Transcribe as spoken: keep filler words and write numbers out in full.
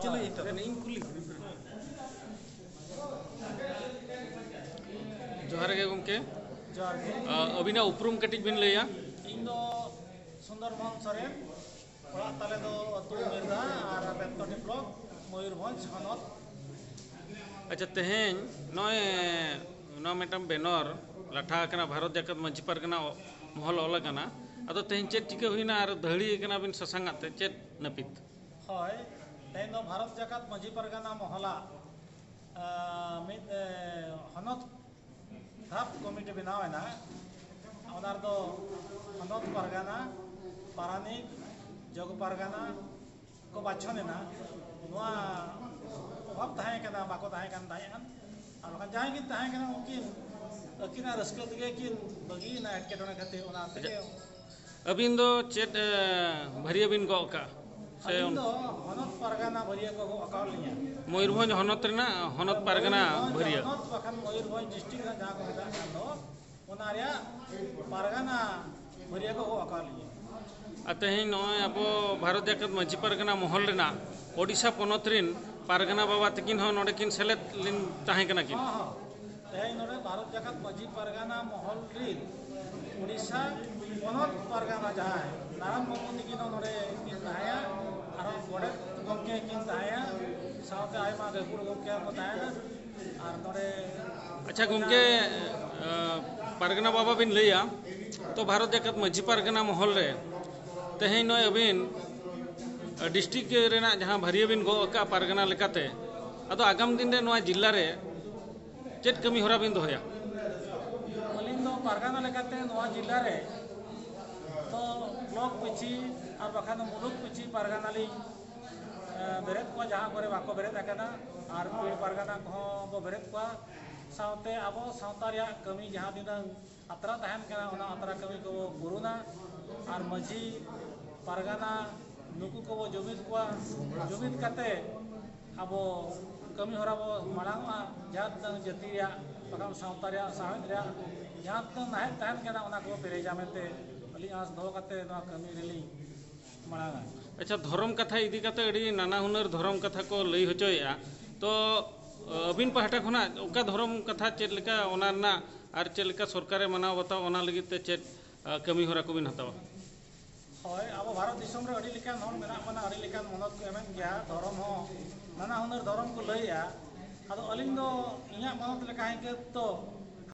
ᱪᱮᱫ ᱞᱟᱹᱜᱤᱫ ᱛᱮ? ᱤᱧ ᱠᱩᱞᱤ᱾ ᱡᱚᱦᱟᱨ ᱜᱮ ᱜᱚᱢᱠᱮ᱾ ᱡᱚᱦᱟᱨ ᱜᱮ᱾ ᱟᱹᱵᱤᱱᱟᱜ ᱩᱯᱨᱩᱢ ᱠᱟᱹᱴᱤᱡ ᱵᱤᱱ ᱞᱟᱹᱭᱟ? ᱤᱧ ᱫᱚ ᱥᱩᱱᱫᱚᱨ ᱢᱳᱦᱚᱱ ᱥᱚᱨᱮᱱ, ᱚᱲᱟᱜ ᱛᱟᱞᱮ ᱫᱚ ᱟᱹᱛᱩ ᱩᱢᱮᱨᱫᱟ ᱟᱨ ᱵᱮᱛᱠᱚᱱᱤ ᱵᱞᱚᱠ, ᱢᱚᱭᱩᱨᱵᱷᱚᱸᱡᱽ ᱦᱚᱱᱚᱛ᱾ ᱟᱪᱪᱷᱟ, ᱛᱮᱦᱮᱧ ᱱᱚᱜᱼᱚᱭ ᱱᱚᱣᱟ ᱢᱤᱫᱴᱟᱝ ᱵᱮᱱᱚᱨ ᱞᱟᱴᱷᱟ ᱟᱠᱟᱱᱟ, ᱵᱷᱟᱨᱚᱛ ᱡᱟᱠᱟᱛ ᱢᱟᱹᱡᱷᱤ ᱯᱟᱨᱜᱟᱱᱟ ᱢᱚᱦᱚᱞ ᱚᱞ ᱟᱠᱟᱱᱟ᱾ ᱟᱫᱚ ᱛᱮᱦᱮᱧ ᱪᱮᱫ ᱪᱤᱠᱟᱹ ᱦᱩᱭᱱᱟ ᱟᱨ ᱫᱟᱹᱦᱲᱤ ᱟᱠᱟᱱᱟ ᱵᱤᱱ ᱥᱟᱥᱟᱝ ᱟᱜ ᱛᱮ, ᱪᱮᱫ ᱱᱟᱹᱯᱤᱛ? ᱦᱳᱭ, ᱛᱮᱦᱮᱧ ᱫᱚ ᱵᱷᱟᱨᱚᱛ ᱡᱟᱠᱟᱛ ᱢᱟᱹᱡᱷᱤ ᱯᱟᱨᱜᱟᱱᱟ ᱢᱚᱦᱚᱞᱟᱜ, ᱟᱸ, ᱢᱤᱫ, ᱮ, ᱦᱚᱱᱚᱛ ᱫᱷᱟᱯ ᱠᱚᱢᱤᱴᱤ ᱵᱮᱱᱟᱣ ᱮᱱᱟ᱾ ᱚᱱᱟ ᱨᱮᱫᱚ ᱦᱚᱱᱚᱛ ᱯᱟᱨᱜᱟᱱᱟ, ᱯᱟᱨᱟᱱᱤᱠ, ᱡᱚᱜᱽ ᱯᱟᱨᱜᱟᱱᱟ ᱠᱚ ᱵᱟᱪᱷᱚᱱ ᱮᱱᱟ᱾ ᱱᱚᱣᱟ ᱚᱵᱷᱟᱵ ᱛᱟᱦᱮᱸ ᱠᱟᱱᱟ, ᱵᱟᱠᱚ ᱛᱟᱦᱮᱸ ᱠᱟᱱ ᱛᱟᱦᱮᱸᱫ᱾ ᱟᱨ ᱵᱟᱠᱷᱟᱱ ᱡᱟᱦᱟᱸᱭ ᱠᱤᱱ ᱛᱟᱦᱮᱸ ᱠᱟᱱᱟ, ᱩᱱᱠᱤᱱ ᱟᱹᱠᱤᱱᱟᱜ ᱨᱟᱹᱥᱠᱟᱹ ᱛᱮᱜᱮ ᱠᱤᱱ ᱵᱟᱹᱜᱤᱭᱮᱱᱟ ᱮᱴᱠᱮᱴᱚᱬᱮ ᱠᱷᱟᱹᱛᱤᱨ᱾ ᱚᱱᱟ ᱛᱮᱜᱮ ᱟᱹᱵᱤᱱ ᱫᱚ ᱪᱮᱫ, ᱮ, ᱵᱷᱟᱹᱨᱭᱟᱹ ᱵᱤᱱ ᱜᱚᱜ ᱠᱟᱜᱼᱟ? ᱥᱮ ᱟᱹᱞᱤᱧ ᱩᱱ- ᱫᱚ ᱦᱚᱱᱚᱛ ᱯᱟᱨᱜᱟᱱᱟ ᱵᱷᱟᱹᱨᱭᱟᱹ ᱠᱚ ᱜᱚᱜ ᱟᱠᱟᱫ ᱞᱤᱧᱟ᱾ ᱢᱚᱭᱩᱨᱵᱷᱚᱸᱡᱽ ᱦᱚᱱᱚᱛ ᱨᱮᱱᱟᱜ ᱦᱚᱱᱚᱛ ᱯᱟᱨᱜᱟᱱᱟ ᱢᱚᱭᱩᱨᱵᱷᱚᱸᱡᱽ ᱵᱷᱟᱹᱨᱭᱟᱹ᱾ ᱦᱚᱱᱚᱛ ᱵᱟᱠᱷᱟᱱ ᱢᱚᱭᱩᱨᱵᱷᱚᱸᱡᱽ ᱰᱤᱥᱴᱨᱤᱠᱴ ᱨᱮᱱᱟᱜ ᱡᱟᱦᱟᱸ ᱠᱚ ᱢᱮᱛᱟᱜ ᱠᱟᱱ ᱫᱚ, ᱚᱱᱟ ᱨᱮᱭᱟᱜ ᱯᱟᱨᱜᱟᱱᱟ ᱵᱷᱟᱹᱨᱭᱟᱹ ᱠᱚ ᱜᱚᱜ ᱟᱠᱟᱫ ᱞᱤᱧᱟ᱾ ᱟᱨ ᱛᱮᱦᱮᱧ ᱱᱚᱜᱼᱚᱭ ᱟᱵᱚ ᱵᱷᱟᱨᱚᱛ ᱡᱟᱠᱟᱛ ᱢᱟᱹᱡᱷᱤ ᱯᱟᱨᱜᱟᱱᱟ ᱢᱚᱦᱚᱞ ᱨᱮᱱᱟᱜ ᱳᱰᱤᱥᱟ ᱯᱚᱱᱚᱛ ᱨᱮᱱ ᱯᱟᱨᱜᱟᱱᱟ ᱵᱟᱵᱟ ᱛᱟᱹᱠᱤᱱ ᱦᱚᱸ ᱱᱚᱰᱮ ᱠᱤᱱ ᱥᱮᱞᱮᱫ ᱞᱮᱱ ᱛᱟᱦᱮᱸ ᱠᱟᱱᱟ ᱠᱤᱱ᱾ ᱦᱚᱸ, ᱦᱚᱸ᱾ ᱛᱮᱦᱮᱧ ᱱᱚᱰᱮ ᱵᱷᱟᱨᱚᱛ ᱡᱟᱠᱟᱛ ᱢᱟᱹᱡᱷᱤ ᱯᱟᱨᱜᱟᱱᱟ ᱢᱚᱦᱚᱞ ᱨᱤᱱ ᱳᱰᱤᱥᱟ ᱯᱚᱱᱚᱛ ᱯᱟᱨᱜᱟᱱᱟ ᱡᱟᱦᱟᱸᱭ ᱱᱟᱨᱟᱭᱚᱱ ᱢᱩᱨᱢᱩ ᱛᱟᱹᱠᱤᱱ ᱦᱚᱸ ᱱᱚᱰᱮ ᱠᱤᱱ ᱛᱟᱦᱮᱸᱭᱟ, ᱟᱨᱦᱚᱸ ᱜᱚᱰᱮᱛ ᱜᱚᱢᱠᱮ ᱠᱤᱱ ᱛᱟᱦᱮᱸᱭᱟ, ᱥᱟᱶᱛᱮ ᱟᱭᱢᱟ ᱜᱟᱹᱠᱷᱩᱲ ᱜᱚᱢᱠᱮ ᱦᱚᱸᱠᱚ ᱛᱟᱦᱮᱸᱱᱟ᱾ ᱟᱨ ᱱᱚᱰᱮ ᱟᱪᱪᱷᱟ ᱜᱚᱢᱠᱮ, ᱟᱸ, ᱯᱟᱨᱜᱟᱱᱟ ᱵᱟᱵᱟ ᱵᱤᱱ ᱞᱟᱹᱭᱟ, ᱛᱚ ᱵᱷᱟᱨᱚᱛ ᱡᱟᱠᱟᱛ ᱢᱟᱹᱡᱷᱤ ᱯᱟᱨᱜᱟᱱᱟ ᱢᱚᱦᱚᱞ ᱨᱮ ᱛᱮᱦᱮᱧ ᱱᱚᱜᱼᱚᱭ ᱟᱹᱵᱤᱱ, ᱟᱸ, ᱰᱤᱥᱴᱨᱤᱠᱴ ᱨᱮᱱᱟᱜ ᱡᱟᱦᱟᱸ ᱵᱷᱟᱹᱨᱭᱟᱹ ᱵᱤᱱ ᱜᱚᱜ ᱟᱠᱟᱫᱼᱟ ᱯᱟᱨᱜᱟᱱᱟ ᱞᱮᱠᱟᱛᱮ, ᱟᱫᱚ ᱟᱜᱟᱢ ᱫᱤᱱ ᱨᱮ ᱱᱚᱣᱟ ᱡᱤᱞᱟ ᱨᱮ ᱪᱮᱫ ᱠᱟᱹᱢᱤ ᱦᱚᱨᱟ ᱵᱤᱱ ᱫᱚᱦᱚᱭᱟ? ᱟᱹᱞᱤᱧ ᱫᱚ ᱯᱟᱨᱜᱟᱱᱟ ᱞᱮᱠᱟᱛᱮ ᱱᱚᱣᱟ ᱡᱤᱞᱟ ᱨᱮ ᱫᱚ ᱵᱞᱚᱠ ᱯᱤᱪᱷᱤ ᱟᱨ ᱵᱟᱠᱷᱟᱱ ᱫᱚ ᱢᱩᱞᱩᱠ ᱯᱤᱪᱷᱤ ᱯᱟᱨᱜᱟᱱᱟ ᱞᱤᱧ, ᱮ, ᱵᱮᱨᱮᱫ ᱠᱚᱣᱟ ᱡᱟᱦᱟᱸ ᱠᱚᱨᱮ ᱵᱟᱠᱚ ᱵᱮᱨᱮᱫ ᱟᱠᱟᱫᱟ, ᱟᱨ ᱯᱤᱲ ᱯᱟᱨᱜᱟᱱᱟ ᱠᱚᱦᱚᱸ ᱵᱚ ᱵᱮᱨᱮᱫ ᱠᱚᱣᱟ᱾ ᱥᱟᱶᱛᱮ ᱟᱵᱚ ᱥᱟᱶᱛᱟ ᱨᱮᱭᱟᱜ ᱠᱟᱹᱢᱤ ᱡᱟᱦᱟᱸ ᱛᱤᱱᱟᱹᱝ ᱟᱛᱨᱟ ᱛᱟᱦᱮᱱ ᱠᱟᱱᱟ, ᱚᱱᱟ ᱟᱛᱨᱟ ᱠᱟᱹᱢᱤ ᱠᱚᱵᱚ ᱯᱩᱨᱩᱱᱟ᱾ ᱟᱨ ᱢᱟᱹᱡᱷᱤ, ᱯᱟᱨᱜᱟᱱᱟ, ᱱᱩᱠᱩ ᱠᱚᱵᱚ ᱡᱩᱢᱤᱫ ᱠᱚᱣᱟ᱾ ᱡᱩᱢᱤᱫ ᱠᱟᱛᱮ ᱟᱵᱚ ᱠᱟᱹᱢᱤ ᱦᱚᱨᱟ ᱵᱚ ᱢᱟᱲᱟᱝᱚᱜᱼᱟ᱾ ᱡᱟᱦᱟᱸ ᱛᱤᱱᱟᱹᱝ ᱡᱟᱹᱛᱤ ᱨᱮᱭᱟᱜ, ᱵᱟᱠᱷᱟᱱ ᱥᱟᱶᱛᱟ ᱨᱮᱭᱟᱜ, ᱥᱟᱶᱦᱮᱫ ᱨᱮᱭᱟᱜ ᱡᱟᱦᱟᱸ ᱛᱤᱱᱟᱹᱝ ᱱᱟᱦᱮᱫ ᱛᱟᱦᱮᱱ ᱠᱟᱱᱟ, ᱚᱱᱟ ᱠᱚᱵᱚ ᱯᱮᱨᱮᱡᱟ ᱢᱮᱱᱛᱮ ᱟᱹᱞᱤᱧ ᱟᱸᱥ ᱫᱚᱦᱚ ᱠᱟᱛᱮ ᱱᱚᱣᱟ ᱠᱟᱹᱢᱤ ᱨᱮᱞᱤᱧ ᱢᱟᱲᱟᱝᱟ᱾ ᱟᱪᱪᱷᱟ, ᱫᱷᱚᱨᱚᱢ ᱠᱟᱛᱷᱟ ᱤᱫᱤ ᱠᱟᱛᱮ ᱟᱹᱰᱤ ᱱᱟᱱᱟ ᱦᱩᱱᱟᱹᱨ ᱫᱷᱚᱨᱚᱢ ᱠᱟᱛᱷᱟ ᱠᱚ ᱞᱟᱹᱭ ᱦᱚᱪᱚᱭᱮᱫᱼᱟ᱾ ᱛᱚ ᱟᱹᱵᱤᱱ ᱯᱟᱦᱴᱟ ᱠᱷᱚᱱᱟᱜ ᱚᱠᱟ ᱫᱷᱚᱨᱚᱢ ᱠᱟᱛᱷᱟ ᱪᱮᱫ ᱞᱮᱠᱟ, ᱚᱱᱟ ᱨᱮᱱᱟᱜ ᱟᱨ ᱪᱮᱫ ᱞᱮᱠᱟ ᱥᱚᱨᱠᱟᱨᱮ ᱢᱟᱱᱟᱣ ᱵᱟᱛᱟᱣ, ᱚᱱᱟ ᱞᱟᱹᱜᱤᱫ ᱛᱮ ᱪᱮᱫ ᱠᱟᱹᱢᱤ ᱦᱚᱨᱟ ᱠᱚᱵᱤᱱ ᱦᱟᱛᱟᱣᱟ? ᱦᱳᱭ, ᱟᱵᱚ ᱵᱷᱟᱨᱚᱛ ᱫᱤᱥᱚᱢ ᱨᱮ ᱟᱹᱰᱤ ᱞᱮᱠᱟᱱ ᱦᱚᱲ ᱢᱮᱱᱟᱜ ᱵᱚᱱᱟ, ᱟᱹᱰᱤ ᱞᱮᱠᱟᱱ ᱢᱚᱱᱚᱛ ᱠᱚ ᱮᱢᱮᱫ ᱜᱮᱭᱟ᱾ ᱫᱷᱚᱨᱚᱢ ᱦᱚᱸ ᱱᱟᱱᱟ ᱦᱩᱱᱟᱹᱨ ᱫᱷᱚᱨᱚᱢ ᱠᱚ ᱞᱟᱹᱭᱮᱜᱼᱟ᱾ ᱟᱫᱚ ᱟᱹᱞᱤᱧ ᱫᱚ ᱤᱧᱟᱹᱜ ᱢᱚᱱᱚᱛ ᱞᱮᱠᱟ ᱦᱤᱥᱟᱹᱵ ᱫᱚ